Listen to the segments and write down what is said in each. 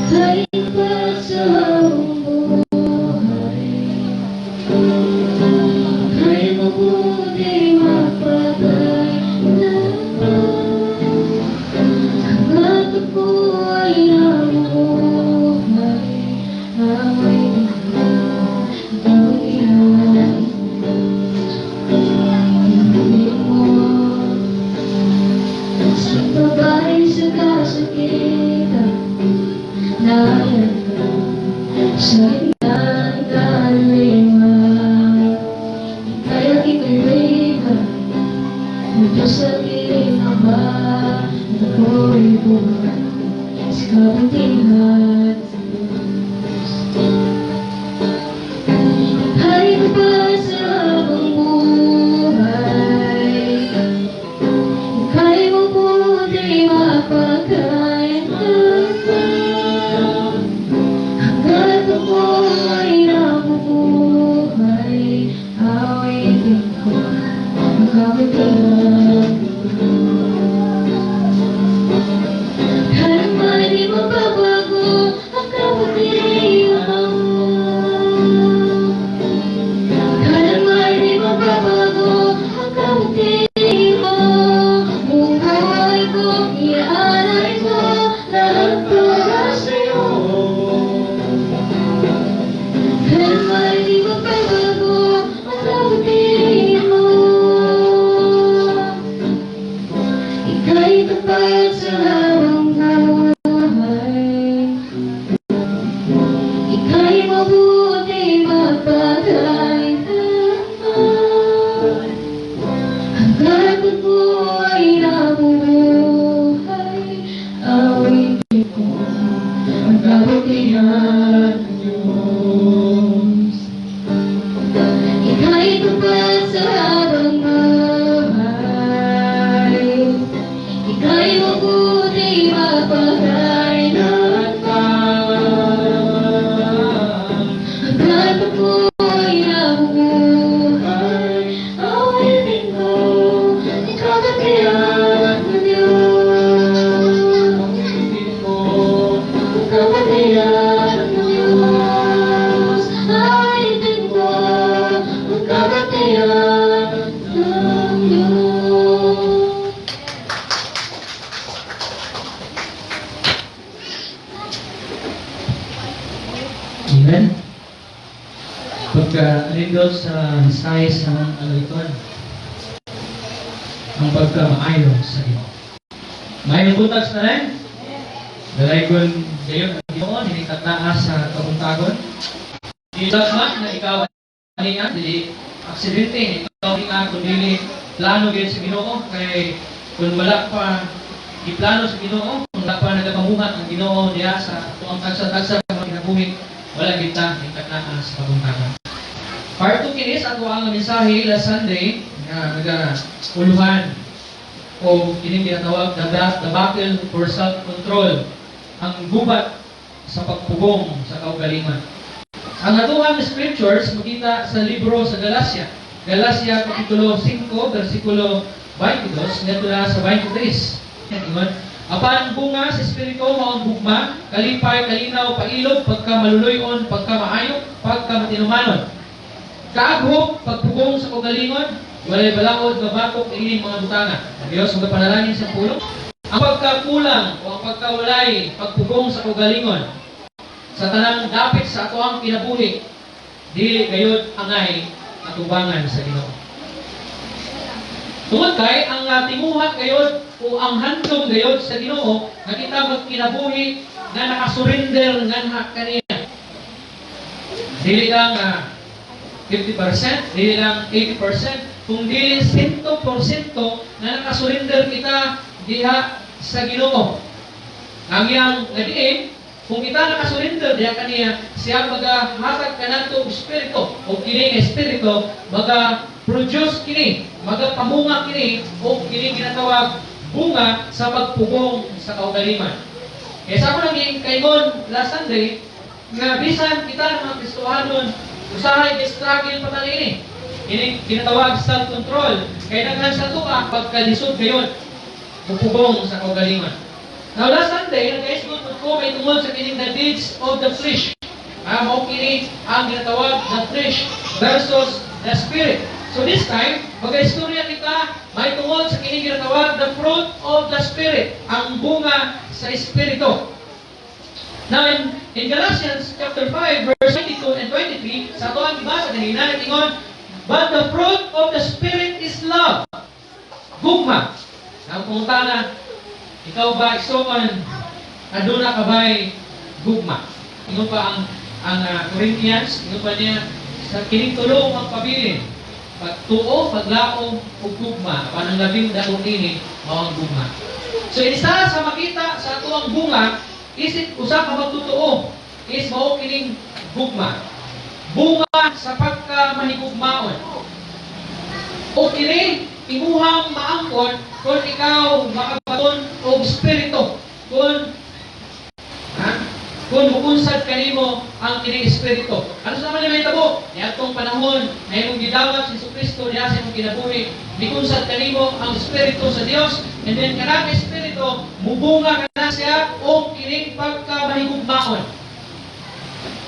Kahit pa sa habang buhay, ika'y mabuti magpakailanman. Hanggat ako ay nabubuhay, awitin ko ang kabutihan. Hindi mo sa babae sa kasakitan, nariyan ka sa gitna ng kadiliman. Ika'y aking kaibigan, dito sa piling Ama, at ako'y buhay sa kabutihan ng Diyos. Kahit pa sa habang buhay, ika'y mabuti magpakailanman. Hanggat ako ay nabubuhay, awitin ko ang kabutihan ng Diyos. Kailanman di mababago ang kabutihan mo. Kailanman di mababago ang kabutihan mo. Buong buhay ko, iaalay ko lahat para sa'yo. Kailanman di mababago ang kabutihan mo. Ika'y tapat sa habang buhay. Ika'y mabuti magpakailanman. Hanggat ako ay nabubuhay, awitin ko ang kabutihan ng Diyos. Ika'y tapat sa habang buhay. Ika'y mabuti magpakailanman. Hanggat ako ay nabubuhay, awitin ko ang kabutihan ng Diyos. Ang kabutihan ng Diyos. Awitin ko ang kabutihan ng Diyos. Amen. Pagka nindot sa mensahe sa mga awiton, ang pagkamaayo sa Ginoo. Maayong buntag sa tanan. Dalaygon gayon ang Ginoo nining taknaa sa kabuntagon. Itagma na ikaw aniya dili aksidente ikaw nga kundi plano gyud sa Ginoo, kay kung wala pa giplano sa Ginoo, kung wala pa nagapamuhat ang Ginoo diha sa tuang tagsa-tagsa sa mga kinabuhi, wala kita ning taknaa sa kabuntagon. Part 2 kini sa ato ang mensahe last Sunday nga naga-uluhan o kining ginatawag the battle for self-control, ang gubat sa pagpugong sa kaugalingon. Ang atuang scriptures makita sa libro sa Galacia. Galacia kapitulo 5 versikulo 22 ngadto na sa 23. Ingon, "Apan bunga sa Espiritu mao ang gugma, kalipay, kalinaw, pailob, pagka maluluyon, pagka maayo, pagka matinumanon, kaaghom, pagpugong sa kaugalingon, walay balaod nga batok ining mga butanga." Ang Diyos magapanalangin sa pulong. Ang pagkakulang o ang pagkawalay pagpugong sa kaugalingon sa tanang dapit sa atoang kinabuhi, dili gayud angay atubangan sa Ginoo. Tungod kay ang tinguha gayud o ang handom gayud sa Ginoo nga kita magkinabuhi nga nakasurrender nganha kaniya. Dili lang 50%, dili lang 80%, kung dili 100% na nakasurrender kita diha sa Ginoo. Ang iyang nga diin, kung kita nakasurrender diha kaniya, siya magahatag kanato og espiritu, o kini nga espiritu maga-produce kini, magapamunga kini o kini ginatawag bunga sa pagpugong sa kaugalingon. Kaya sa ako nang kaingon last Sunday, nga bisan kita ng mga Kristohanon, usahay struggle pa ta ini. Kini ginatawag self-control. Kay daghan sa atoa pagkalisod gayon, pugong sa kaugalingon. Now last Sunday, nag-isgot ko may tungod sa kining the deeds of the flesh. Mao kini ang ginatawag the flesh versus the spirit. So this time, mag-istorya kita may tungod sa kining ginatawag the fruit of the spirit, ang bunga sa espiritu. Now, in Galatians chapter 5, verse 22 and 23, sa ato ang gibasa kanina, nag-ingon, "But the fruit of the Spirit is love." Gugma. Ang pangutana, ikaw ba, igsoon, aduna ka ba'y gugma? Ingon pa ang Corinthians, ingon pa niya, sa kining tulo ang pabilin, pagtuo, paglaom, ug gugma. Apan ang labing dako ini, mao ang gugma. So, isa sa makita sa ato ang bunga, isip usa ka magtotoo, is mao kining gugma. Bunga sa pagka mahigugmaon. O kini imuhang maangkon kung ikaw makabaton og espiritu. Kung ha? Kung mukunsad kanimo ang kining espiritu. Ano sa naman yung mahitabo? Niadtong panahon na imong gidawat si Kristo diha sa imong kinabuhi, mikunsad kanimo ang espiritu sa Dios, and then kanang espiritu mubunga kana siya og kining pagka mahigugmaon.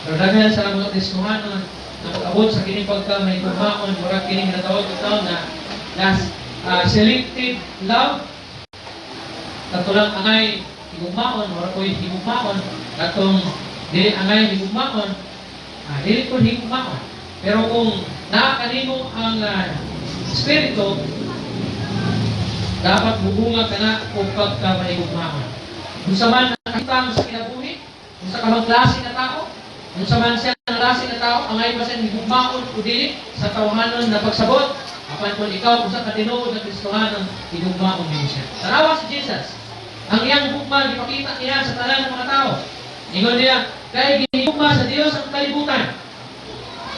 Pero daghan sa mga Kristohanon na pag-abot sa kining pagka mahigugmaon, murag kining ginatawag ito na na selective love. Kato lang angay higugmaon, murag ko'y higugmaon. Katong dili angay higugmaon, dili ko higugmaon. Pero kung naa kanimo ang espiritu, dapat mubunga ka na og pagka mahigugmaon. Unsa man ang kahimtang sa kinabuhi, unsa ka mang klase nga tao, unsa man siya nga klase nga tao, angay ba siya higugmaon o dili sa tawhanon na pagsabot, apan kung ikaw usa ka tinuod na Kristohanon, higugmaon nimo siya. Tanawa si Jesus. Ang iyang gugma gipakita niya sa tanan ng mga tao. Ingon niya, kay gihigugma sa Dios ang kalibutan.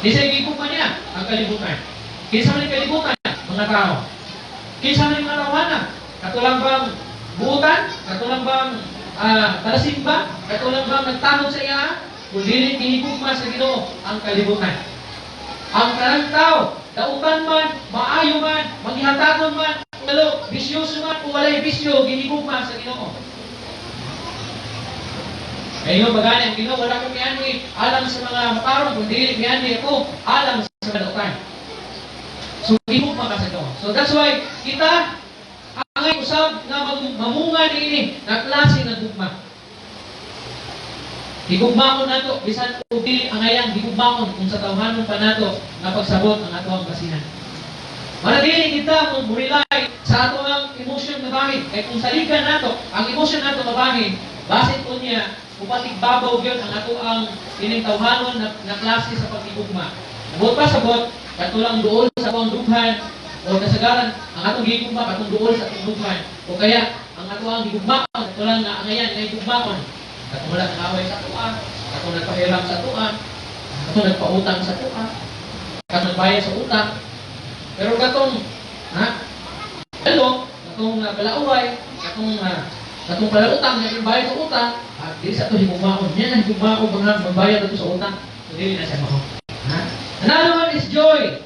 Di siya gihigugma niya ang kalibutan. Kinsa man ang kalibutan? Mga tao. Kinsa man ang mga tawhana? Kato lang bang buutan? Kato lang bang talasimba? Kato lang bang nagtanod sa iya? Kung dili gihigugma sa Ginoo ang kalibutan. Ang tanang tao, dautan man, maayo man, manghihatagon man, lalo, bisyoso man, kung walay bisyo, gihigugma sa Ginoo. Kaya nga bagani ang Ginoo, wala ko mianhi alang sa mga matarong, kundi mianhi ako alang sa mga dautan. So, gihugma ka sa Ginoo. So, that's why, kita, angay usab nga mamunga niini na klase ng gugma. Higugmaon nato bisan og dili angayan higugmaon kung sa tawhanon pa nato nga pagsabot ang ato ang basihan. Manadili kita kung mu-rely sa ato ang emosyon nga bahin. Kay kung saligan nato ang emosyon nato nga bahin, basin po niya upatigbabaw gyud ang ato ang kining tawhanon na klase sa paghigugma. Buot pa sabot, kato lang duol sa atong dughan o kasagaran ang atong gihigugma katong duol sa atong dughan, o kaya ang ato ang higugmaon kato lang nga angayan nga higugmaon, katong wala nangaway sa atoa, katong nagpahiram sa atoa, katong nagpautang sa atoa, katong nagbayad sa utang. Pero katong ha ano, katong palauway, katong palautang nga bayad sa utang, dili sa ato higugmaon niya na higugmaon mga magbayad ato sa utang, so dili na siya mao ha. Another one is joy.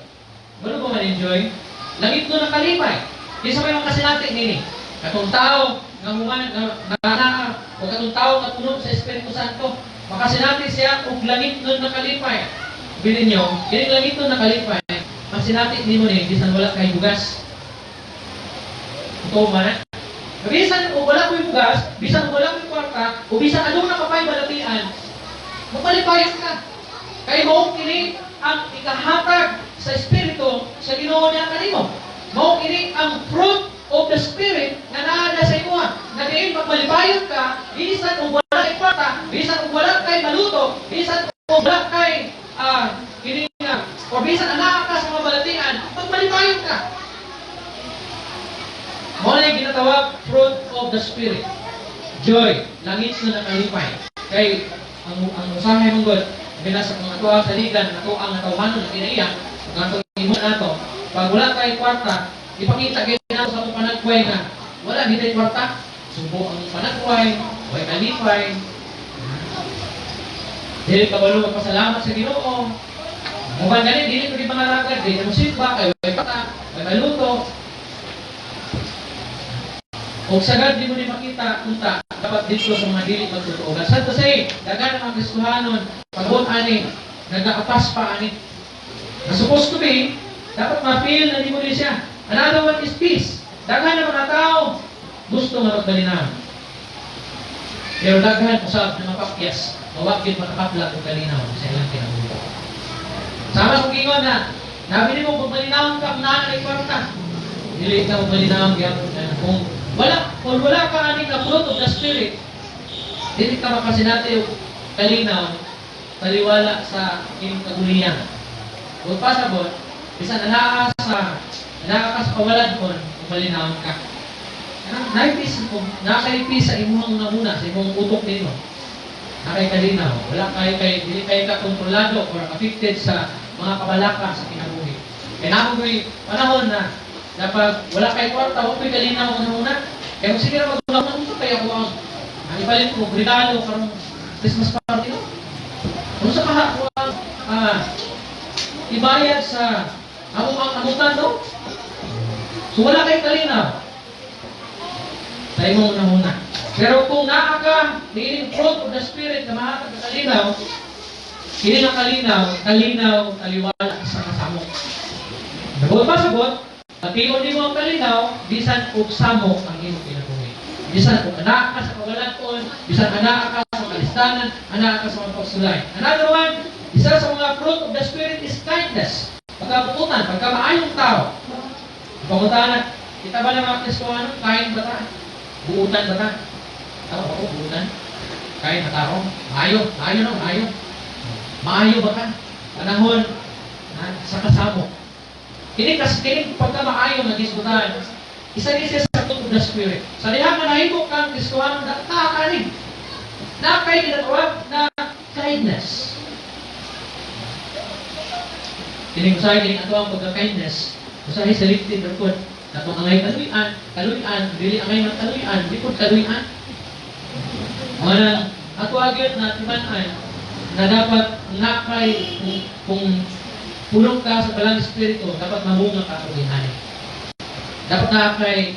Ano ba man enjoy? Langit no nakalipay. Di sa may mga kasinati nini. Katong tao nga human nga nga naa o katong tao nga puno sa Espiritu Santo, makasinati siya og langit nun nakalipay. Bilin nyo, kining langit nun nakalipay, masinati nimo ni bisan wala kay bugas. Totoo man? Bisan og wala ko'y bugas, bisan og wala ko'y kwarta, o bisan aduna ka pa'y balatian, mapalipayan ka. Kay mao kini ang ikahatag sa Espiritu sa Ginoo niya kanimo. Mao kini ang fruit of the Spirit nga naa na sa imuha. Na diin magmalipayon ka, bisan og wala kay kwarta, bisan og wala kay maluto, bisan og wala kay kini nga, o bisan anaa ka sa mga balatian, magmalipayon ka. Mao na yung ginatawag fruit of the Spirit. Joy, langit na nakalipay. Kay ang usahay mong God, binasa kung ato ang saligan, ato ang natawhanon na kinaiya, ang atong imo nato, pag wala kay kwarta, ipakita gyud nato sa atong panagway nga wala gid kwarta, subo ang panagway, way kalipay. Dili ka balo magpasalamat sa Ginoo. Muban gani dili ko di mga ragad, dili mo simba kay way kwarta, way maluto. Og sagad di mo ni makita unta Dapat dito sa mga dili magtotoo. Sad to say, daghan ang mga Kristohanon, pag ani, nagaapas pa ani. Na supposed to be, dapat ma-feel na nimo din siya. Another one is peace. Daghan ng mga tao gusto nga magkalinaw. Pero daghan usab na mapakyas, wa gyud makakapla og kalinaw sa ilang kinabuhi. Sama kong gingon na, nabi nimo kung malinawon ka kung naa kay kwarta. Dili ka malinawon gyapon na kung wala ka ani na fruit of the Spirit, dili ka makasinati og kalinaw, taliwala sa imong kagulian. Kung pasabot, bisan anaa ka sa kawaladhon, kung malinawon ka. Naipis, kung nakaipis sa imong namuna, sa imong utok nimo. Nakay kalinaw, wala kay dili kay ka kontrolado or affected sa mga kabalaka sa kinabuhi. Kay naa ko'y panahon na dapat wala kay kwarta, wa ko'y kalinaw ang muna. Kaya kung sige ra mag unsa kaya ko ang ipalit ko regalo karong Christmas party, no? Unsa ka ako ang ibayad sa among ang amutan, no? So wala kay kalinaw sa imong nahuna. Pero kung naa ka, niining fruit of the Spirit na mahatag ka kalinaw, kini nga kalinaw, kalinaw, taliwala sa kasamok. Nabot pa sabot, pation nimo ang kalinaw, bisan og samok ang imong kinabuhi. Bisan kung anaa ka sa kawalan, bisan anaa ka sa kalistanan, anaa ka sa mga pagsulay. Another one, isa sa mga fruit of the Spirit is kindness. Pagkabuutan, pagkamaayong tao. Pangutana, kita ba ng mga Kristohano, kind ba ta? Buutan ba ta? Tama ba ko, buutan? Kind na tao? Maayo, maayo no, maayo. Maayo ba ka? Panahon na sa kasamo. Kini kas kini pagka maayo nga gisgutan, isa ni siya sa fruit of the Spirit. Sa diha nga nahimo kang Kristohano, na nakakanig. Na kay ginatawag na kindness. Kini usahay kini ato ang pagka-kindness. Usahay selected ra pod. Katong angay kaluy-an, kaluy-an, dili angay man kaluy-an, di pod kaluy-an. Mga nang ato agyot na timan-an na dapat nakay kung puno ka sa Balang Espiritu, dapat mamunga ka og inani. Dapat naa kay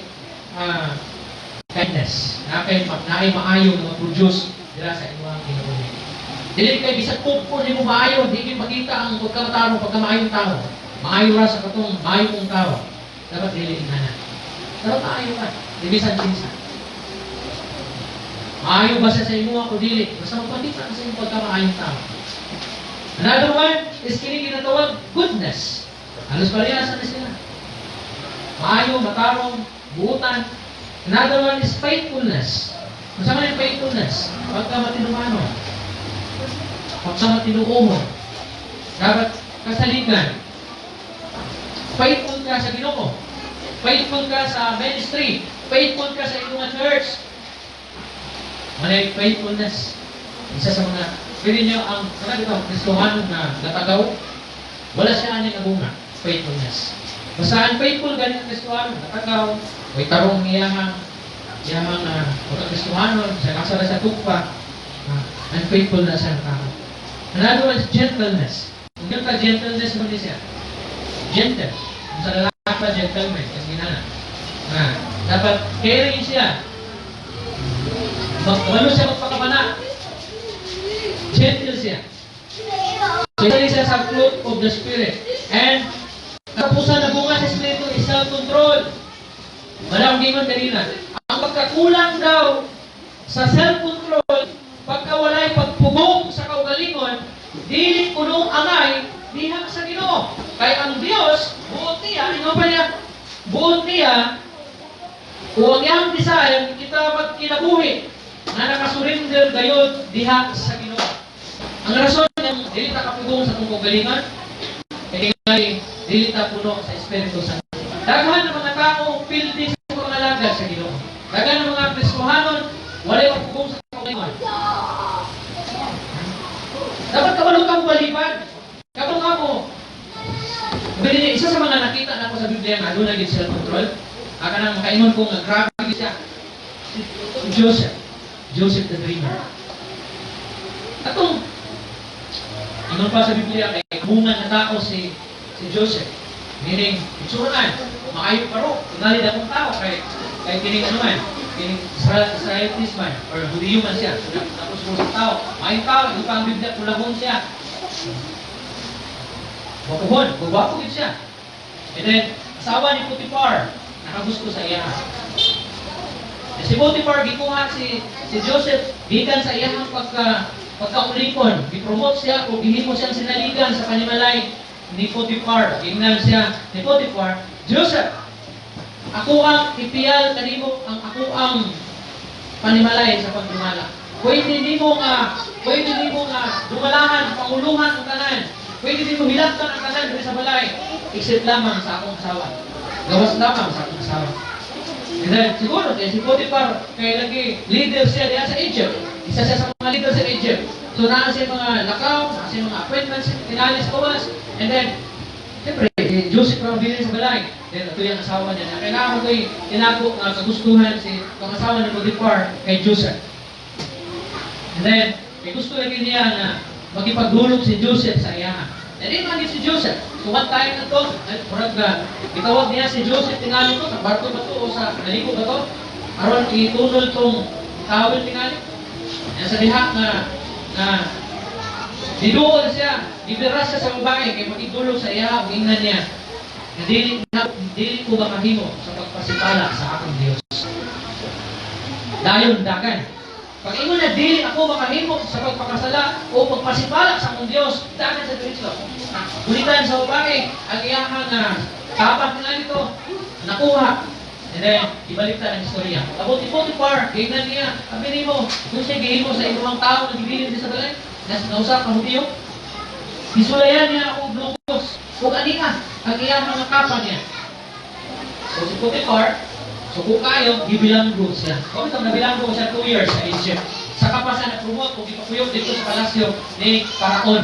kindness, naa kay naay maayo nga ma-produce dira sa imong kinabuhi. Dili kay bisag pugpon nimo maayo, di gyud makita ang pagkamatarong, pagkamaayong tao. Maayo ra sa katong maayo kong tao. Dapat dili ingana. Dapat maayo ka, di bisan kinsa. Maayo ba siya sa imo o dili? Basta magpakita ka sa imong pagkamaayong tao. Another one is kini ginatawag goodness. Halos parehas na sila. Maayo, matarong, buutan. Another one is faithfulness. Unsa man yung faithfulness? Pagka matinumano. Pagka matinuohon. Dapat kasaligan. Faithful ka sa Ginoo. Faithful ka sa ministry. Faithful ka sa inyong church. Manay faithfulness. Isa sa mga, pwede niyo ang, ano ito, Kristohano na natagaw, wala siya ani nga bunga, faithfulness. Basta unfaithful ganin ang Kristohano, natagaw, may tarong iyahang pagka Kristohano, sa kasara sa tukpa, unfaithful na siya ang tao. Another one is gentleness. Kung yung ka gentleness mo siya, gentle. Kung sa lalaki pa, gentleman, kasi ginana. Dapat caring siya. Walo siya magpakabana. Gentle siya. So, isa siya sa fruit of the Spirit. And, katapusan na bunga sa Espiritu is self-control. Wala akong gingon kanina. Ang pagkakulang daw sa self-control, pagka walay pagpugong sa kaugalingon, dili kuno angay diha sa Ginoo. Kay ang Dios, buot niya, ingon pa niya, buot niya, o ang iyang desire, kita magkinabuhi na nakasurrender gayod diha sa Ginoo. Ang rason ng dili ta kapugong sa atong kaugalingon, kay ngay dili ta puno sa Espiritu Santo. Daghan ng mga tao pildi sa pangalagad sa Ginoo. Daghan ng mga Kristohanon walay pagpugong sa kaugalingon. Dapat kabalo kang balibad. Kabalo ka mo. Bili isa sa mga nakita nako sa Biblia nga aduna gyud self-control. Aka nang makaingon ko nga grabe gyud siya. Si Joseph. Joseph the Dreamer. Atong ingon pa sa Biblia kay bunga na tao si Joseph. Meaning, itsuran, maayo pa ro. Tingali akong tao kay kining ano man, Kining Israelites man, or Hudiyo man siya. So, tapos mo sa tao. Maayong tao, ito pa ang Biblia, kulahon siya. Gwapuhon, gwapo gid siya. And then, asawa ni Potiphar, nakagusto sa iya. Si Potiphar, gikuha si Joseph, gikan sa iyang pagkaulipon. Gipromote siya o gihimo siyang sinaligan sa panimalay ni Potiphar. Gingnan siya ni Potiphar, "Joseph, ako ang ipiyal kanimo ang ako ang panimalay sa pagdumala. Pwede nimo nga dumalahan, panguluhan ang tanan. Pwede nimo hilabtan ang tanan diri sa balay except lamang sa akong asawa. Gawas lamang sa akong asawa." And then, siguro, kaya si Potiphar, kay lagi leader siya diya sa Egypt. Isa siya sa mga leader sa Egypt. So, naa siya mga lakaw, naa siya mga appointments, tinalis gawas. And then, siyempre, si Joseph ra bilin sa balay. Then, ito yung asawa niya. Na kailangan ko tinago nga kagustuhan si ang asawa ni Potiphar kay Joseph. And then, kay gusto lagi niya na makipagdulog si Joseph sa iya. And then, man si Joseph. So, one time na to, ay, murag na, gitawag niya si Joseph tingali to, sa barko ba to o sa naligo ba to? Aron itunol tong towel tingali. Yan sa diha nga niduol siya, gibira siya sa babae kay makigdulog sa iya, ug ingnan niya na dili ko makahimo sa pagpasipala sa akong Dios. Dayon dagan. Pag ingon na dili ako makahimo sa pagpakasala o pagpasipala sa akong Dios, dagan sa diretso. Ulitan sa babae, ang iyahang nga tapat nga nito, nakuha. And then, ibaliktad ang istorya. About ni Potiphar, gingnan niya, sabi nimo, kung siya gihimo sa imong tao na gibilin sa balay, nas nausa ka Hudiyo, gisulayan niya ako og lugos. Ug ani ang iyang mga kapa niya. So si Potiphar, suko kayo, gibilanggo siya. Kung itong nabilanggo siya 2 years sa Egypt. Saka pa siya na-promote o gipapuyong dito sa palasyo ni Paraon.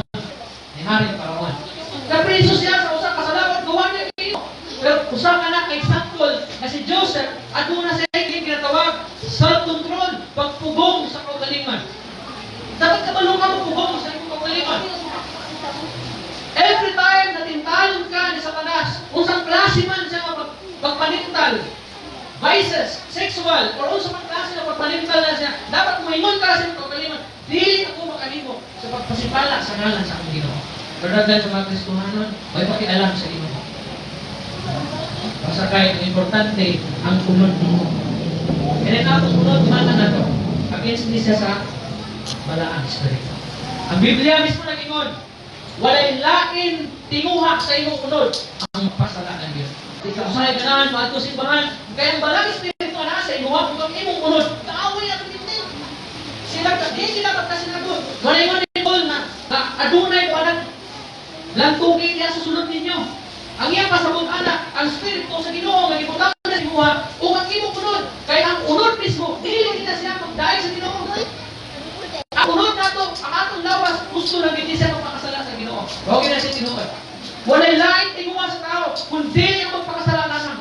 Ni Hari Paraon. Napriso siya sa usa kasalanan, gawa niya ito. Pero usa ka na example na si Joseph, aduna siya yung ginatawag self-control, pagpugong sa kaugalingon. Dapat kabalo ka pugong sa imong kaugalingon. Every time na tintalon ka ni Satanas, unsang klase man siya nga pagpanintal, vices, sexual, or unsa man klase nga pagpanintal na siya, dapat moingon ka sa imong kaugalingon, "Dili ako makalimo sa pagpasipala sa ngalan sa akong Ginoo." Pero dahil sa mga Kristohanon, may pakialam sa Ginoo. Basta kay ang importante, ang unod nimo. And then atong unod, mana na to. Against ni siya sa balaang espiritu. Ang Biblia mismo nag-ingon, walay lain tinguha sa imong unod ang pasala ng Diyos. Di ka usahay ganahan, maadto simbahan, kaya ang balaang espiritu na sa imuha kung ang imong unod, kaaway ato din. Sila ka, di sila pagkasinagot. Walay mo ni Paul na adunay ko anak, lantugi niya sa sulod ninyo. Ang iyang pasabot ana, ang espiritu sa Ginoo nga gibutang sa imuha ug ang imong unod, kay ang unod mismo dili kita siya magdai sa Ginoo. Ang unod nato, ang atong lawas gusto na gid siya magpakasala sa Ginoo. Wa na siya tinuod. Walay laing tinguha sa tao kundi ang magpakasala lamang.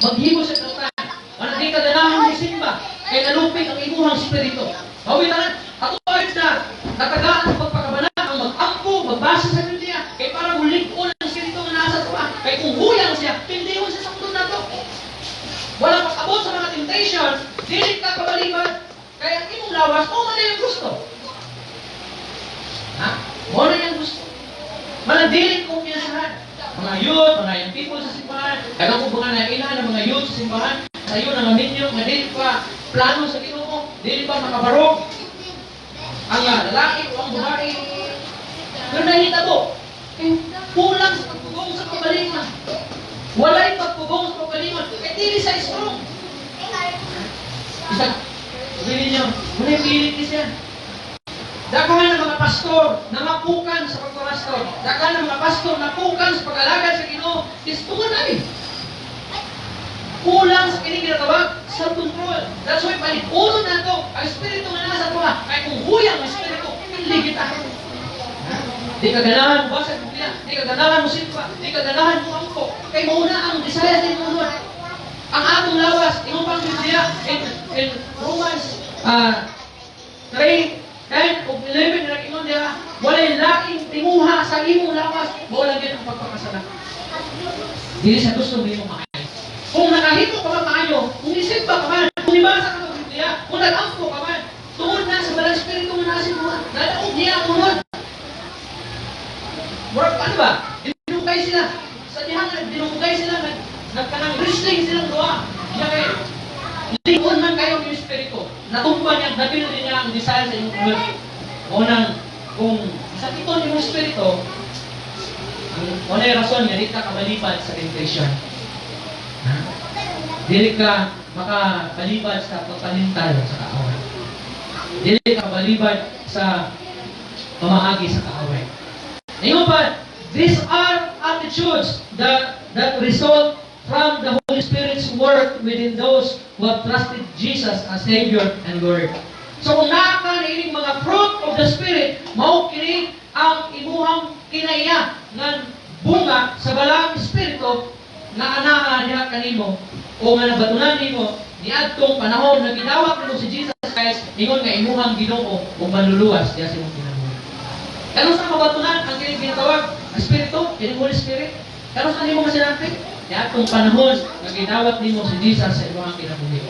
Maghimo sa kautan. Ano di ka ganahan mo simba kay nalupig ang imuhang espiritu. Mao tanan, ato na natagaan ang pagpakabana, ang mag-ampo, magbasa sa Biblia, kay para mulig-on ang espiritu nga nasa tuwa. Kay kung huyang siya, pindihon siya sa unod nato. Wala pag-abot sa mga temptation, dili ka kabaliban, kay ang imong lawas, o man yung gusto. Ha? Mo na yung gusto. Manadili kumpiyansahan. Mga youth, mga young people sa simbahan, daghang ko mga nailan ng mga youth sa simbahan, sa iyo nga minyo, nga dili pa plano sa Ginoo, dili pa makabarog ang lalaki o ang babae. Pero nahitabo, kay kulang sa pagpugong sa kaugalingon. Walay pagpugong sa kaugalingon. Kay dili sa strong. Isang, sabihin ninyo, walay pilit ni siya. Daghan ng mga pastor na mapukan sa pagpapastor. Daghan ng mga pastor na pukan sa pag-alagad sa Ginoo. Is tungod na eh. Kulang sa kining ginatawag self-control. That's why palit-uno na to ang espiritu nga nasa tuwa. Kay kung huyang ang espiritu, hindi kita. Di ka ganahan mo basa sa Biblia, di ka ganahan mo simba, di ka ganahan mo ampo. Kay mauna ang desire sa imong unod. Ang atong lawas, imong pang Biblia in Romans 3, 10 ug 11 nga nag-ingon diha, walay laing tinguha sa imong lawas, mao lang gyud ang pagpakasala. Dili sa gusto nimo maayo. Kung nakahimo ka man maayo, kung isimba ka man, kung ibasa ka ng Biblia, kung nag-ampo ka man, tungod na sa Balang Espiritu nga naa sa imo, nadaog niya ang unod. Murag, ano ba? Dinugay sila. Sa dihang dinugay sila, nagkanang wrestling silang duha. Niya kay, likon man kayo ng Espiritu. Natumba niya, nabilo niya ang desire sa imong unod. Unang, kung sakiton imong Espiritu, ang unay rason nga di ka kabalibad sa temptation. Ha? Dili ka makabalibad sa pagpalintal sa kaaway. Dili ka kabalibad sa pamaagi sa kaaway. Ingon pa, these are attitudes that result from the Holy Spirit's work within those who have trusted Jesus as Savior and Lord. So kung naa ka niining mga fruit of the Spirit, mao kini ang imuhang kinaiya nga bunga sa Balaang Espiritu nga anaa diha kanimo o nga nabatunan nimo niadtong panahon na gidawat nimo si Jesus Christ ingon nga imuhang Ginoo ug manluluwas diha sa imong kinabuhi. Kanus-a mabatunan ang kining ginatawag Espiritu, kining Holy Spirit? Kanus-a nimo masinati? Niadtong panahon nga gidawat nimo si Jesus sa imuhang kinabuhi.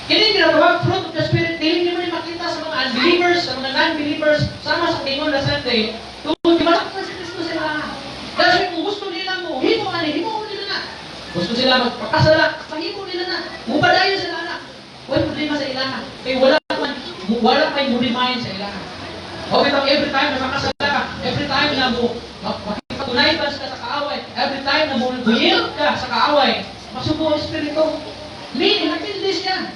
Kini ginatawag fruit of the Spirit, dili nimo ni makita sa mga unbelievers, sa mga non-believers, sama sa ingon na Sunday, tungod kay malapit si Kristo sa ilaha. That's why kung gusto nila mo, himo ani, himo nila na. Gusto sila magpakasala, mahimo nila na. Mupadayon sila na. Wala problema sa ilaha. Kay wala kay mo sa ilaha. Okay bang every time na makasala ka, every time na mo makipag-connivance ka sa kaaway, every time na mo yield ka sa kaaway, masubo ang Espiritu. Meaning, napildi siya.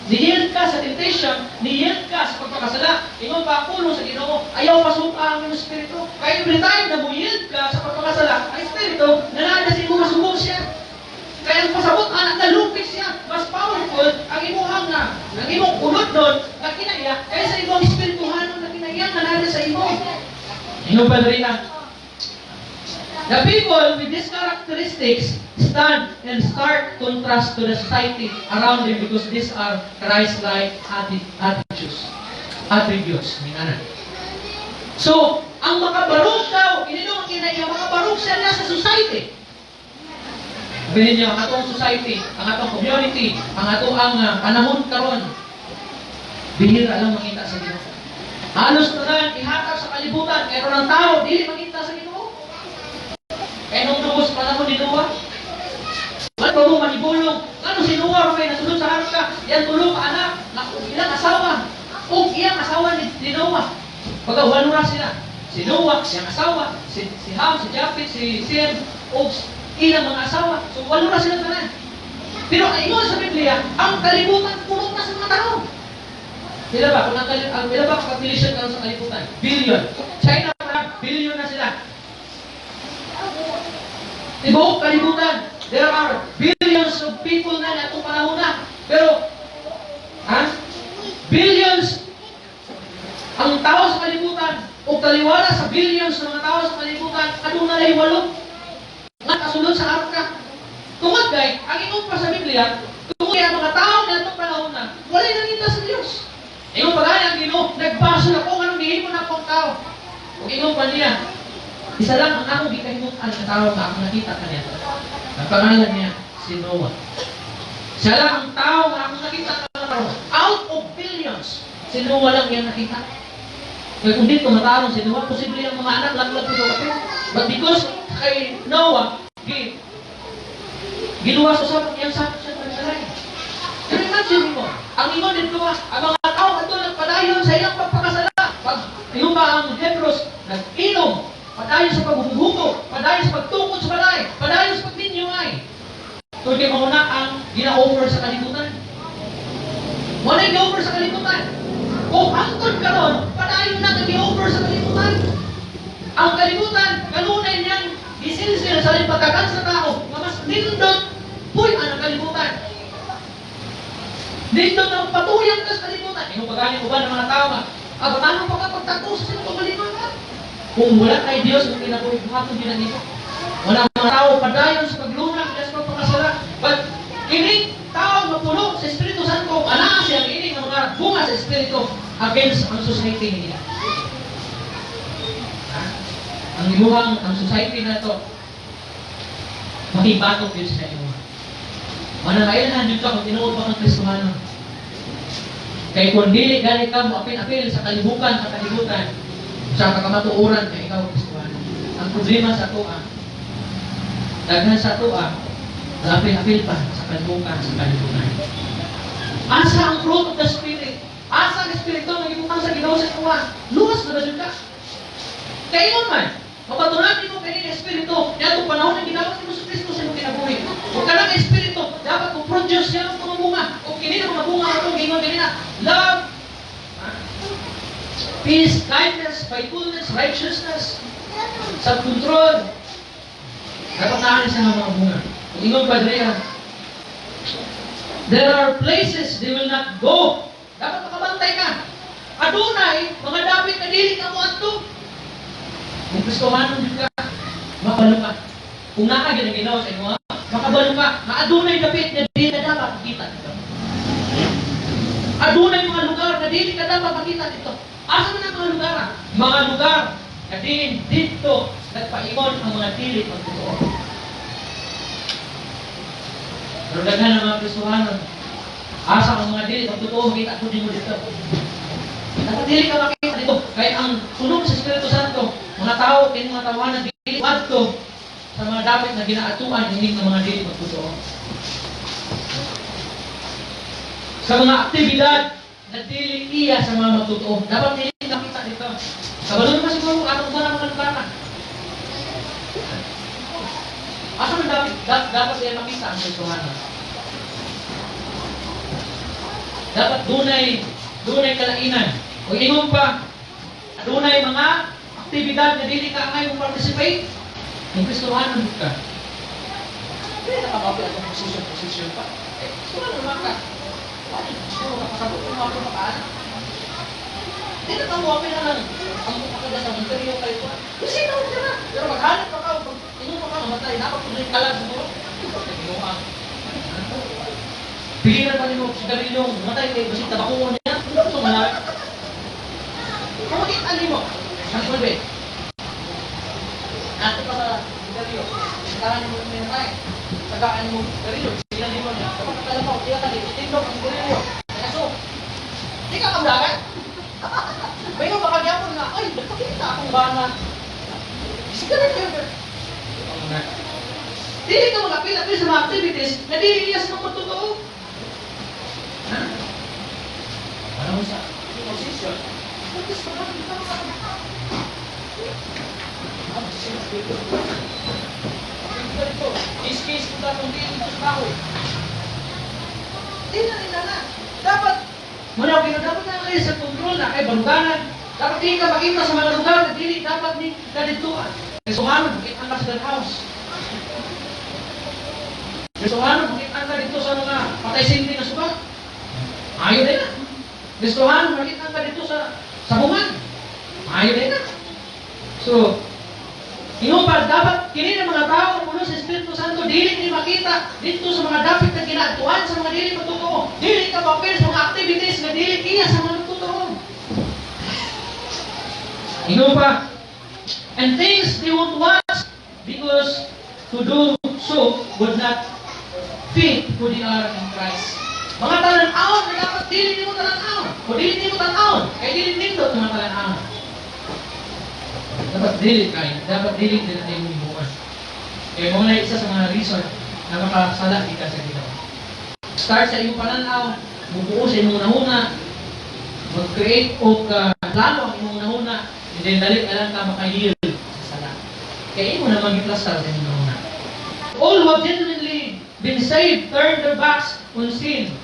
Ni-yield ka sa temptation, ni-yield ka sa pagpakasala. Ingon pa, pulong sa Ginoo, ayaw pasuka ang iyong espiritu. Kaya every time na mo-yield ka sa pagpakasala, ang espiritu, nanada sa imo, masubo siya. Kaya ang pasabot, anak, nalupit siya. Mas powerful ang imuhang nga, ang imong unod doon, na kinaya, kaysa imong espirituhanon na kinaya, nga nada sa imo. Ingon pa rin na, the people with these characteristics stand in stark contrast to the society around them because these are Christ-like attitudes. Attributes. Minana. So, ang makabarog daw, ini ang kinaya, makabarog siya niya sa society. Sabihin niya, ang atong society, ang atong community, ang atong ang panahon karon, bihira lang makita sa Ginoo. Halos tanan ihatag sa kalibutan, pero ng tao dili makita sa Ginoo. Kaya nung lubos panahon ni Noah, wala pa mo manibulong. Ano si Noah kay nasulod sa arka, yan tulo ka anak, na ilang asawa, o iyang asawa ni Noah. Pagka walo ra sila. Si Noah, siyang asawa, si Ham, si Japheth, si Sem, o ilang mga asawa. So walo ra sila tanan. Pero ang ingon sa Biblia, ang kalibutan puno na sa mga tao. Pila ba? Kung ang pila ba ang population karon sa kalibutan? Billion. China pa billion na sila. Tibuok kalibutan, there are billions of people na atong panahon na. Pero, ha? Billions ang tao sa kalibutan o taliwala sa billions ng mga tao sa kalibutan, aduna lay walo nga kasulod sa arka. Tungod kay, ang ingon pa sa Biblia, tungod kay ang mga tao na atong panahon na, walay nangita sa Dios. Ingon pa gani ang Ginoo, nagbasol ako nganong gihimo na akong tao. Ug ingon pa niya, isa lang ang akong gikahimutan sa tao nga akong nakita kaniya. Ang pangalan niya, si Noah. Siya lang ang tao nga akong nakita karon. Out of billions, si Noah lang yung nakita. Kaya kung dito matarong si Noah, posible ang mga anak laglag ko kapit. But because kay Noah, giluwas sa iyang sakop sa pagsalay. Pero imagine mo, ang ingon dito, ang mga tao ato nagpadayon sa ilang pagpakasala. Pag yung ba ang Hebrews nag-inom, padayon sa paghuhugo, padayon sa pagtukod sa balay, padayon sa pagminyungay. Kung kay mao na ang gina-offer sa kalibutan. Wala gi-offer sa kalibutan. Kung hangtod karon, padayon na ang gi-offer sa kalibutan. Ang kalibutan, kanunay niyang gisilsil sa pagkakan sa tao nga mas nindot puy ang kalibutan. Nindot ang patuyang ka sa kalibutan. Ingon pagani uban ng mga tao nga, ah, paano pa ka pagtago sa silang kaugalingon? Kung wala kay Dios ang kinabuhi, buhaton din ang imo. Wala mga tao padayon sa paglunak sa pagpakasala. But kining tao mapuno sa Espiritu Santo, anaa siya kini nga mga bunga sa Espiritu against ang society nila. Ha? Ang imuhang ang society na to makibatok yun sa imuha. Mana mailhan jud ka kung tinuod pa kang Kristohano. Kay kung dili gani ka mo apil-apil sa kalibutan, sa kakamatuoran kay ikaw Kristohano. Ang problema sa atoa, daghan sa atoa, apil-apil pa sa kalibutan, sa kalibutan. Asa ang fruit of the Spirit? Asa ang Espiritu nga gibutang sa Ginoo sa imoha? Luwas na ba jud ka? Kay ingon man, mapatunan nimo kini nga Espiritu niadtong panahon nga gidawat nimo si Kristo sa imong kinabuhi. Ug kanang Espiritu dapat mo produce siya ng mga bunga. Ug kini nga mga bunga atong giingon kanina, love, peace, kindness, faithfulness, righteousness, self-control. Dapat naa siya nga mga bunga. Ug ingon pa diriya, there are places they will not go. Dapat makabantay ka. Adunay mga dapit na dili ka moadto. Kung Kristohanon jud ka, makabalo ka. Kung naa gyud ang Ginoo sa imo, makabalo ka nga adunay dapit na dili ka dapat makita dito. Adunay mga lugar na dili ka dapat makita dito. Asa man ang mga lugar, ah? Mga lugar na diin dito nagpaingon ang mga dili magtotoo. Pero daghan ang mga Kristohanon, asa ang mga dili magtotoo, makita ko din mo dito. Dapat dili ka makita dito. Kaya ang sunog sa Espiritu Santo, mga tao, kini mga tawanan, dili adto sa mga dapit na ginaatuan, hindi ng mga dili magtotoo. Sa mga aktibidad na dili iya sa mga magtotoo. Dapat dili ka makita dito. Kabalo naman siguro atong ba mga lugar na. Asa man dapat siya makita ang Kristohanon? Dapat dunay kalainan. O ingon pa, dunay mga aktibidad na dili ka angay mo participate. Kung Kristohanon ka, dili na ka mapil atong position, position pa. Eh, Kristohanon naman ka. Ano, gusto mo makasabot kung ako makaan? Di na ka mo apil na lang. Ang makada sa imperyo kayo ko. Kasi na ka na. Pero maghanap pa ka, pag ingon pa ka, mamatay, dapat kung kalag siguro. Ginoo. Pilihan pa nimo sigarilyo, matay kay basig tabakuon niya. Ano ko malawit? Kung makita nimo, ang pulbe. Ato pa sa sigarilyo. Sakahan nimo may matay. Sagaan mo sigarilyo, sila nimo niya. Kapag kakalapaw, di ka tali, tindog ang sigarilyo. Kaso, di ka kamdagan. Bayo baka gyapon nga, ay, nagpakita akong bana. Sigarilyo. Dili ka mag-apil-apil sa mga activities na dili iya sa mga pagtotoo. Ha? Ano sa position? Focus ka lang, di ka Ah, position dito. Dito dito. Case-case kung tatong dili dito sa kahoy. Di na nila na. Dapat, muna kino dapat na kayo sa control na kay baruganan. Dapat di ka makita sa mga lugar na dili dapat ni kadituan. Kristohanon, makita ka sa house. Kristohanon, makita ka dito sa mga patay sindi na suba. Ayaw din na. Kristohanon, makita ka dito sa sabungan. Ayaw din na. So, ingon pa, dapat kini ng mga tao ang puno sa Espiritu Santo, dili ni makita dito sa mga dapit na ginaatuan sa mga dili magtotoo. Dili ka papel sa mga activities na dili iya sa mga magtotoo. Ingon pa, and things they won't watch because to do so would not fit who they are in Christ. Mga talan-awon na dapat dili nimo talan-awon. O dili nimo tan-awon, kay dili nindot mga talan-awon. Dapat dili kay, dapat dili din na imong himuon. Kaya mo na isa sa mga reason na makasala kita sa Ginoo. Start sa imong pananaw, mubuo sa imong hunahuna, mag-create og plano ang imong hunahuna, and then dali na lang ka maka-yield sa sala. Kaya imo na magiplastar sa imong hunahuna. All who have genuinely been saved turn their backs on sin.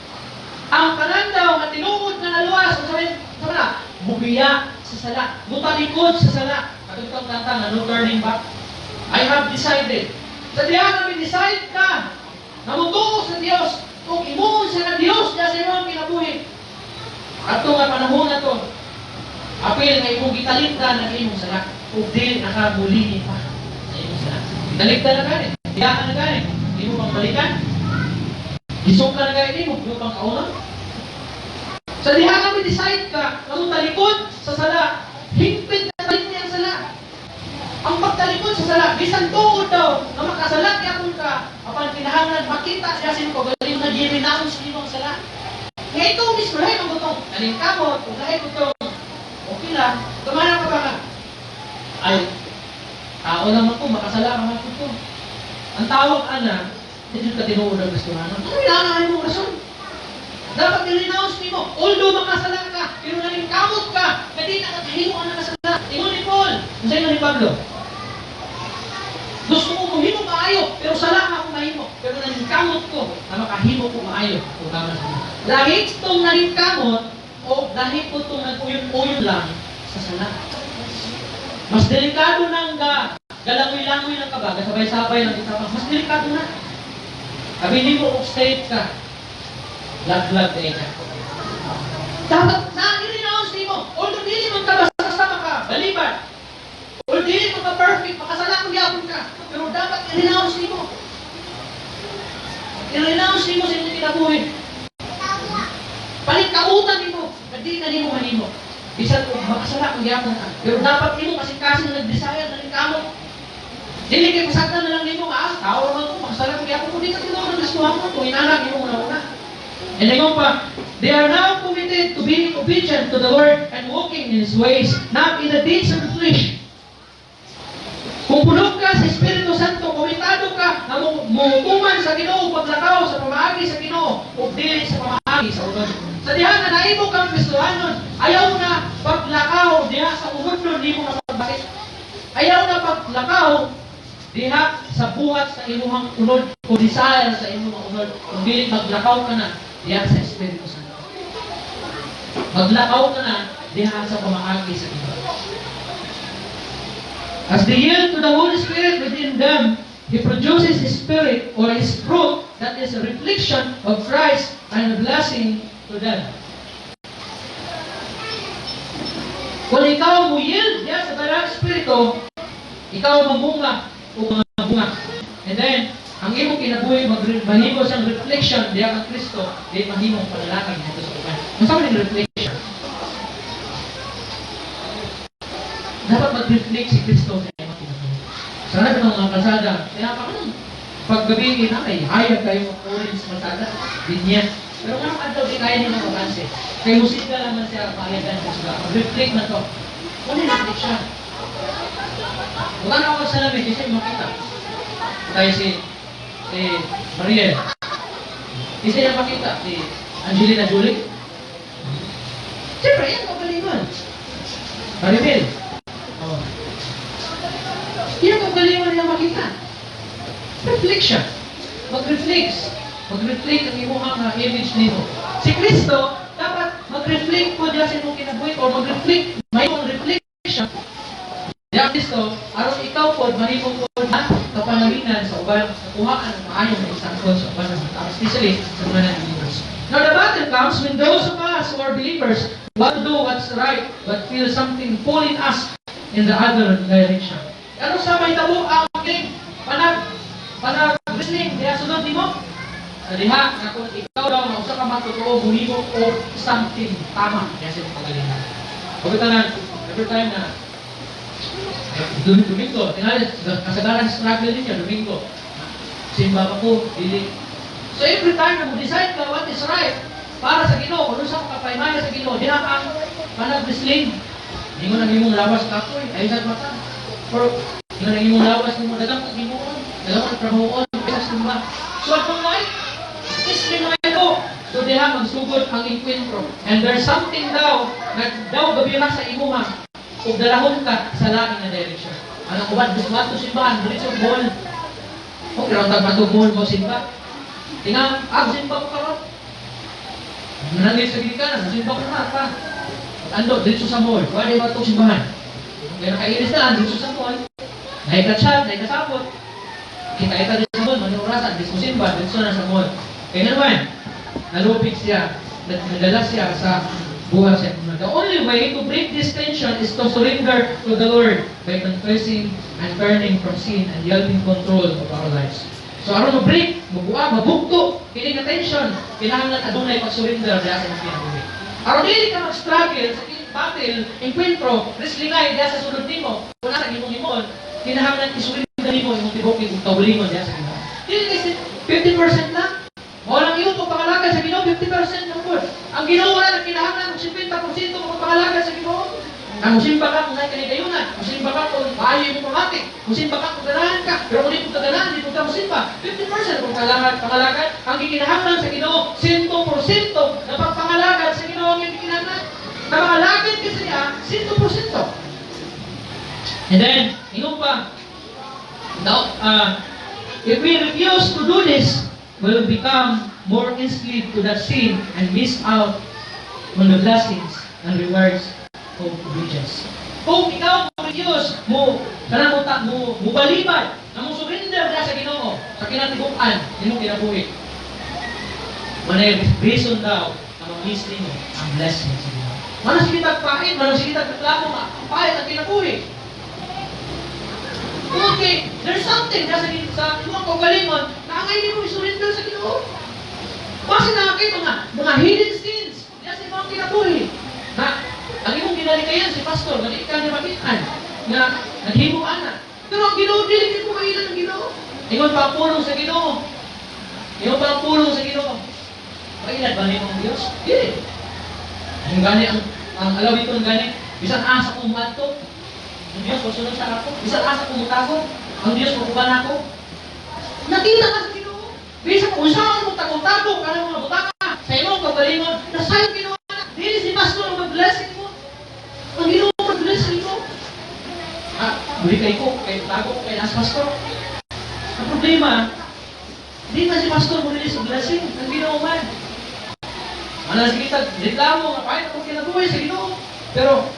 Ang tanan daw nga tinuod nga naluwas, unsa man sa na, mubiya sa sala, mutalikod sa sala. Katong kanta nga no turning back. I have decided. Sa diha nga decide ka nga mutuo sa Dios, kung imuon sa nga Dios diha sa imong kinabuhi. Adto nga panahon na to, apil nga imong gitalikdan ang imong sala ug dili na ka mulingi pa sa imong sala. Gitalikdan na gani, biyaan na gani, imo pang balikan. Gisok ka na gani nimo, imo pang kaunon. Sa diha nga decide ka nga mutalikod sa sala, hingpit na talikod niya ang sala. Ang pagtalikod sa sala, bisan tuod daw nga makasala gyapon ka, apan kinahanglan makita siya sa imong kaugalingon. Tao naman ko, makasala ka man ko. Ang tawag ana, hindi ka tinuod ang Kristohanon. Ano kailangan mo rason? Dapat i-renounce nimo. Although makasala ka, pero naningkamot ka, na di na nakahimo ang nakasala. Ingon ni Paul. Ang ingon ni Pablo? Gusto ko muhimo maayo, pero sala nga ako mahimo. Pero naningkamot ko na makahimo ko maayo. Kung tama sa inyo. Lahi itong naningkamot, o lahi po itong nag-uyon-uyon lang sa sala. Mas delikado nang galangoy-langoy lang ka ba, sabay-sabay lang kita. Mas delikado na. Sabi mo kung state ka, laglag na ka. Dapat na i-renounce nimo. Although dili man ka basta maka balibad. Or dili man ka perfect, makasala kung yapon ka. Pero dapat i-renounce nimo. I-renounce nimo sa imong kinabuhi. Paningkamutan nimo, na di na nimo mahimo. Bisan kung makasala kung yapon ka. Pero dapat imo kasing-kasing na nag-desire na ningkamot. Dili kay pasagdan na lang nimo, ah, tao naman ko, makasala kung yapon ko, di ka tinuod ng Kristohanon kung inana imo una-una. And ingon pa, they are now committed to being obedient to the Lord and walking in His ways, not in the deeds of the flesh. Kung puno ka sa Espiritu Santo, komitado ka na mutuman sa Ginoo, paglakaw sa pamaagi sa Ginoo, ug dili sa pamaagi sa unod. Sa diha na naimo kang Kristohanon, ayaw na paglakaw diha sa unod nimo nga pagbakit. Ayaw na paglakaw diha sa buhat sa imuhang unod o desire sa imong unod, kung dili maglakaw ka na diha sa Espiritu Santo. Maglakaw ka na diha sa pamaagi sa Ginoo. As they yield to the Holy Spirit within them, He produces His Spirit or His fruit that is a reflection of Christ and a blessing to them. Kung ikaw mo yield diha sa Balaang Espiritu, ikaw mamunga o mga bunga. And then, ang imong kinabuhi mahimo siyang reflection diha kang Kristo, di mahimong panalangin ngadto sa uban. Unsa man ang reflection? Dapat mag-reflect si Kristo sa imong kinabuhi. Sa lahat ng mga kalsada, kaya pa kanang paggabi na kay hayag kayo ng orange sa kalsada, linya. Pero nga adlaw di kaya nila mapansin. Kay musika naman siya paalitan sa suga. Mag-reflect man to. Ano yung reflection? Wala na ako sa salamin, kasi makita. Tayo si Mariel. Isa niya makita, si Angelina Jolie. Siyempre, yan, kaugalingon. Maribel. Oh. Yan ang kaugalingon niya makita. Reflect siya. Mag-reflect. Mag-reflect ang imong nga image nimo. Si Kristo, dapat mag-reflect po diya sa imong kinabuhi o mag-reflect, may reflection. Diya Kristo, aron ikaw po, mahimo po na kapanawinan sa uban, sa kuhaan ng maayong example sa uban ng mga tao, especially sa mga non-believers. Now the battle comes when those of us who are believers want to do what's right but feel something pulling us in the other direction. Ano sa may tabo ang king panag wrestling diha sunod nimo? Sa diha nga kung ikaw daw nga usa ka matutuo muhimo og something tama diha sa imong kagalingan. Pag tanan, every time na Domingo, tingali, kasagaran struggle ninyo, Domingo. Simba pa ko, dili. So every time na mo-decide ka what is right para sa Ginoo, kung unsa ka kapaymaya sa Ginoo, diha ka ang panag-wrestling. Ingon ang imong lawas kapoy, ay sa mata. Pero ingon ang imong lawas nimo dagang kag himuon, dagang kag trabahoon sa simba. So atong night, wrestling na ito. So diha magsugod ang enkwentro. And there's something daw na daw gabira sa imuha ug dalahon ka sa laing nga direction. Ang uban gusto mo simbahan, diretso mall. O pero tag matug mall mo simba. Tinga, ah, simba ko karon. Manangit sa ginikanan, simba ko na pa. Ando, diretso sa mall. Wala ba itong simbahan? Kaya nakainis na lang, diretso sa mall. Naikatsyat, naikasapot. Kita-kita dito sa mall, manurasan, diretso simba, diretso na sa mall. Kaya naman, nalupig siya, nadala siya sa buhat siya. The only way to break this tension is to surrender to the Lord by confessing and turning from sin and yielding control of our lives. So aron mo break, mabuha, mabugto, kini nga tension, kinahanglan adunay pag-surrender diha sa imong kinabuhi. Aron dili ka mag-struggle sa kining battle, enkwentro, wrestlingay diha sa sulod nimo, kung nasa imong himuon, kinahanglan i-surrender nimo imong tibuok ug kaugalingon diha sa Ginoo. Dili kay 50% lang. Mao lang imong pagpangalagad sa Ginoo, 50% lang pud. Ang Ginoo wala na kinahanglan og 50% mo pagpangalagad sa Ginoo. Na musimba ka kung naay kahigayunan, musimba ka kung maayo imong pamati, musimba ka kung ganahan ka, pero kung di mo ka ganahan, di mo ka musimba. 50% kung pangalagad, pangalagad, ang gikinahanglan sa Ginoo, 100% na pagpangalagad sa Ginoo ang gikinahanglan. Na mangalagad ka sa iya, 100%. And then, ingon pa, now, if we refuse to do this, we will become more enslaved to that sin and miss out on the blessings and rewards of obedience. Kung ikaw mo refuse mo, kanang mo, mo, mubalibad, na mo surrender na sa Ginoo, sa kinatibuk-an, nimong kinabuhi. Manay reason daw na ma-miss nimo ang blessing sa Ginoo. Manang sige tag pait, manang sige tag reklamo nga, ang pait ang kinabuhi. Okay, there's something na sa imong kaugalingon na ang hindi mo isurrender sa Ginoo. Basta na kay mga hidden sins diya sa imong kinabuhi. Na ang imong ginalikayan si pastor, nga di ka niya makitaan nga naghimo ana. Pero ang Ginoo, dili mo kailan ang Ginoo. Ingon pa ang pulong sa Ginoo. Ingon pa ang pulong sa Ginoo. Mailad ba nimo ang Dios? Dili. Ang gani ang alawiton gani, bisan asa ko muadto, ang Dios mosunod sa ako. Bisan asa ko mutago, ang Dios mokuban ako. Nakita ka sa Ginoo. Bisan kung unsaon mo tago-tago kanang mga butaka sa imong kaugalingon, nasayod Ginoo na. Dili si pastor ang mag-blessing mo. Ang Ginoo mag-blessing mo. Ah, buli kay ko, kay tago ko kay nas pastor. Ang problema, di man si pastor mo release sa blessing, ang Ginoo man. Ano sige tag reklamo nga kahit akong kinabuhi sa Ginoo. Pero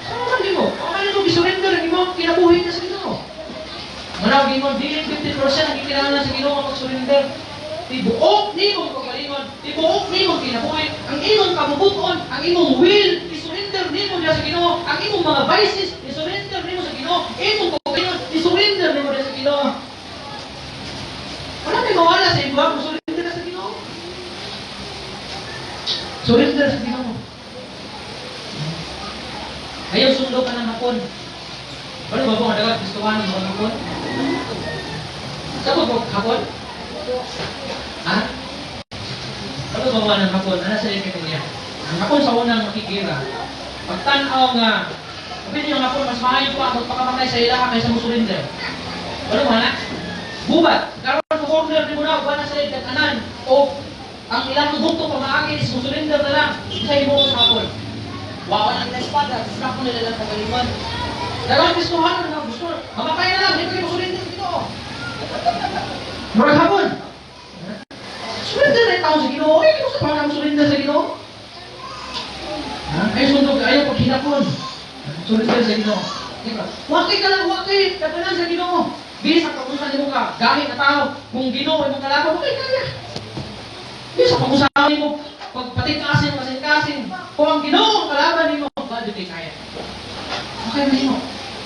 sa man nimo, okay na mo gisurrender ang imong kinabuhi na sa Ginoo. Manaw gingon dili 50% ang gikinahanglan sa Ginoo nga pag-surrender. Tibuok nimo kaugalingon, tibuok nimo kinabuhi, ang imong kabubuton, ang imong will, i-surrender nimo diha sa Ginoo, ang imong mga vices, i-surrender nimo sa Ginoo, imong kaugalingon, i-surrender nimo diha sa Ginoo. Wala may mawala sa imo kung surrender ka sa Ginoo. Surrender sa Ginoo. Ayaw sundo ka ng Hapon. Ano ba po ang dagat Kristohanon mga Hapon? Sa po Hapon? Ha? Ano ba ba ng Hapon? Ano sa iyo niya? Ang Hapon sa unang makikira. Pagtanaw nga, sabi niyo ang Hapon, mas maayo pa magpakamatay sa ilaha kaysa mo surrender. Ano ba na? Gubat. Karon mo corner ni mo na, wala sa anan. O ang ilang bukto pamaagi is mo surrender na lang sa imo sa Hapon. Wawan ang espada, gusto ko nila lang kagalingon. Dalawang Kristohanon na gusto, mamatay na lang, hindi ko mo surrender sa Ginoo. Murag Hapon. Surrender na yung tao sa Ginoo. Eh, gusto pa nga surrender sa Ginoo. Ha? Ayaw sundog, ayaw paghinapon. Surrender sa Ginoo. Diba? Wakay ka lang, wakay. Katanan sa Ginoo. Bilis ang pangusan nimo ka, gahi na tao. Kung Ginoo imong kalaban, wakay kaya. Bilis ang pangusan nimo, pagpatikasin, kasing-kasing. Kung ang Ginoo ang kalaban nimo, ba di kaya. Okay na nimo.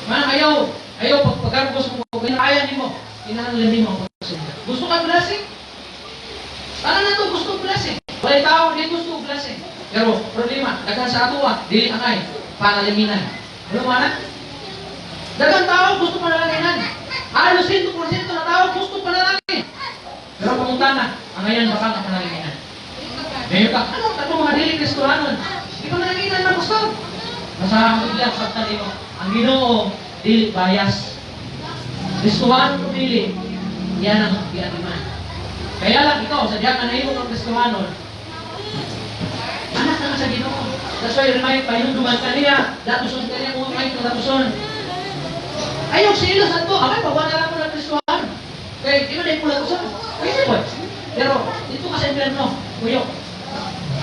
Manang ayaw, ayaw pagpagargos mo, kaya nimo, kinahanglan nimo ang pagsurrender. Gusto ka blessing? Tanan na to gusto blessing. Walay tao di gusto blessing. Pero problema, daghan sa atoa, dili angay panalaminan. Ano man na? Daghan tao gusto panalakinan. Halos 100% na tao gusto panalangin. Pero pangutana, angayan ba ka nga panalaminan? Ngayon ka, ano, kato mga dili Kristohanon? Di pa mananginan na gusto. Basta ang Biblia, saktan nimo. Ang Ginoo, dili bias. Kristohanon o dili, yan ang giatiman. Kaya lang ikaw, sa diya ka nahimo kang Kristohanon, anak na ka sa Ginoo. That's why remind pa yung duman kaniya, datuson kaniya kung ay kang datuson. Ayaw sila sa to, amay pawa na lang ko ng Kristohanon. Kaya di ba na yung latuson? Pwede po. Pero dito ka sa impyerno, kuyo.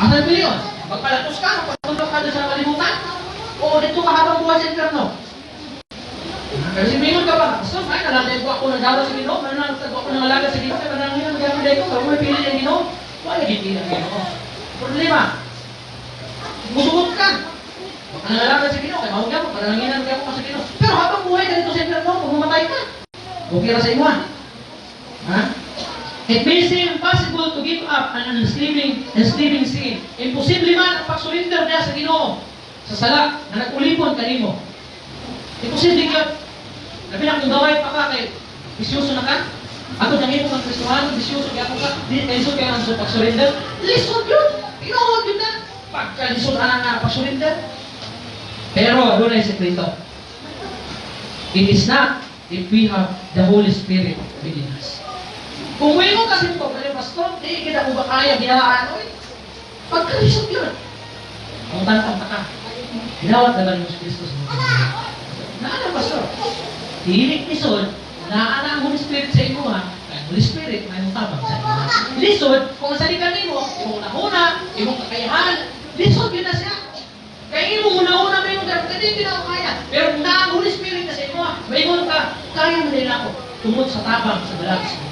Ang nagpilion, magpalatos ka, magpatulog ka doon sa kalibutan, o dito ka habang buhay sa impyerno. Kasi mingon ka ba, so ay, nalalagay ko ako ng dala sa Ginoo, nananagtag ako ng alaga sa Ginoo, kaya manangin ang gano'n ko, kaya may pili ng Ginoo, wala gipili ang Ginoo. Problema, musugot ka. Nangalalaga sa Ginoo, kaya mahugyan mo, panananginan ka mo sa Ginoo. Pero habang buhay ka dito sa impyerno, kung mamatay ka, okay ra sa imo. Ha? It may seem impossible to give up an enslaving sin. Imposible man ang pagsurrender niya sa Ginoo sa sala na nag-ulipon kanimo. Imposible yun. Labi na kung gaway pa ka kay bisyoso na ka. Ato nang imo kang Kristohano, bisyoso kaya ka, di kay lisod kay ang pag-surrender. Lisod yun. Tinuod yun na. Pagkalisod ana nga pag-surrender. Pero Adunay sekreto. It is not if we have the Holy Spirit within us. Kung mo kasi po, kaya pastor, di kita ko ba kaya ginahaan, oy. Pagkalisod yun. Ang tantang ka. Ginawat naman mo si Kristo sa mga. Naa na, pastor. Dili lisod, naa na ang Holy Spirit sa imo ha. Kaya ang Holy Spirit, may mong tabang sa imo. Lisod, kung sa ka nimo, imong nahuna, imong kakayahan, lisod yun na siya. Kaya imong una-una may imong dapat, hindi na ako kaya. Pero kung naa ang Holy Spirit na sa imo, may ka, kaya mo din ako. Tungod sa tabang sa balag sa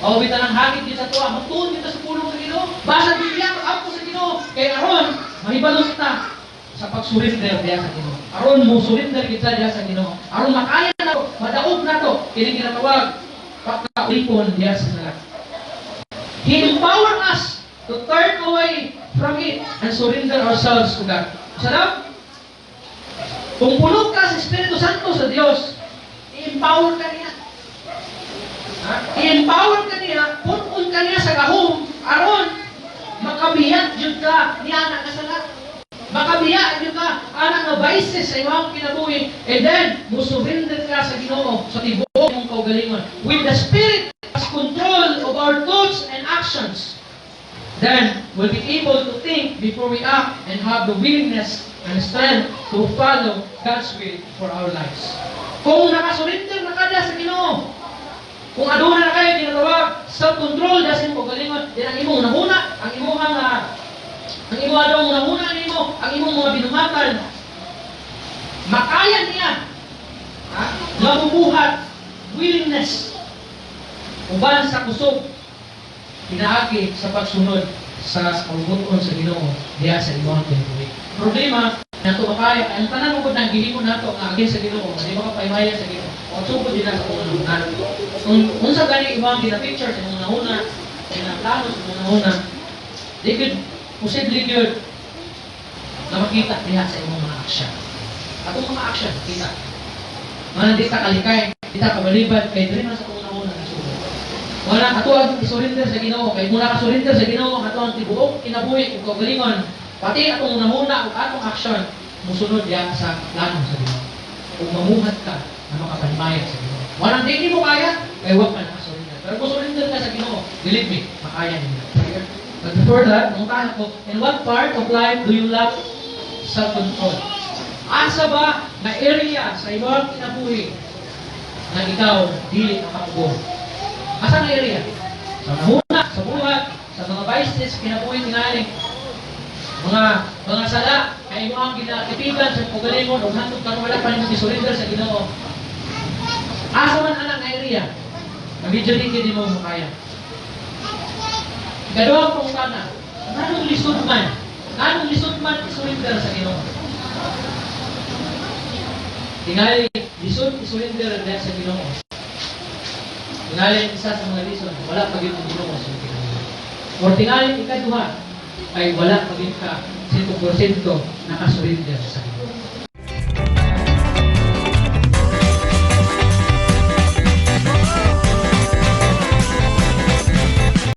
O, bita ng hagit din sa tuwa, magtuon kita sa pulong sa Ginoo. Basa Biblia, mag-ampo sa Ginoo. Kaya aron, mahibalot ta sa pag-surrender diya sa Ginoo. Aron mo surrender kita diya sa Ginoo. Aron makaya na to, madaog na to, kini ginatawag pagkaulipon diya sa sala. He empowered us to turn away from it and surrender ourselves to God. Sarap? Kung puno ka sa Espiritu Santo sa Dios, i-empower ka niya. Ha? I-empower ka niya, pun-on ka niya sa gahom, aron makabiya jud ka niya na kasala. Makabiya jud ka ana nga vices sa imong kinabuhi, and then mo surrender ka sa Ginoo sa tibuok imong kaugalingon with the Spirit as control of our thoughts and actions. Then we'll be able to think before we act and have the willingness and strength to follow God's will for our lives. Kung nakasurrender na ka sa Ginoo, kung aduna na kayo ginatawag self-control sa imong kaugalingon, din ang imong nahuna, ang imong adong nahuna nimo, ang imong mga binuhatan, makaya niya, ha? Mabubuhat, willingness, uban sa kusog, pinaagi sa pagsunod sa kaubuton sa Ginoo diha sa imong kinabuhi. Problema, nato makaya, ang tanan mo nang gihimo nato nga against sa Ginoo, nga di makapahimaya sa Ginoo. O sugod din na sa unang. Kung unsa gani imong gina-picture sa imong nahuna, ginaplano sa imong nahuna, di gyud posible gyud na makita diha sa imong mga action. Atong mga action, kita. Mga di ta kalikay, di ta kabalibad, kay diri man sa atong nahuna nasugod. Wala ato ang isurrender sa Ginoo, kay muna ka surrender sa Ginoo ato ang tibuok kinabuhi ug kaugalingon, pati atong nahuna ug atong action musunod diha sa plano sa Ginoo. Ug mamuhat ka na makapahimaya sa Ginoo. Walang di mo kaya, kay wa pa nakasurrender. Pero kung surrender ka sa Ginoo, believe me, makaya ninyo. But before that, mangutana ko, in what part of life do you lack self-control? Asa ba na area sa imong kinabuhi na ikaw dili makapugong? Asa nga area? Sa nahuna, sa buhat, sa mga vices, kinabuhi tingali, mga sala, kay mo ang ginatipigan sa kaugalingon ug hantod karon wala pa nimo gisurrender sa Ginoo. Asa man ana nga area? Na medyo di mo makaya. Ikaduhang pangutana, nganong lisod man? Nganong lisod man isurrender sa Ginoo? Tingali, lisod isurrender diha sa Ginoo. Tingali, isa sa mga lisod, wala pa gyud ang Ginoo sa imong kinabuhi. Or tingali ikaduha, ay wala pa gyud ka 100% nakasurrender sa Ginoo.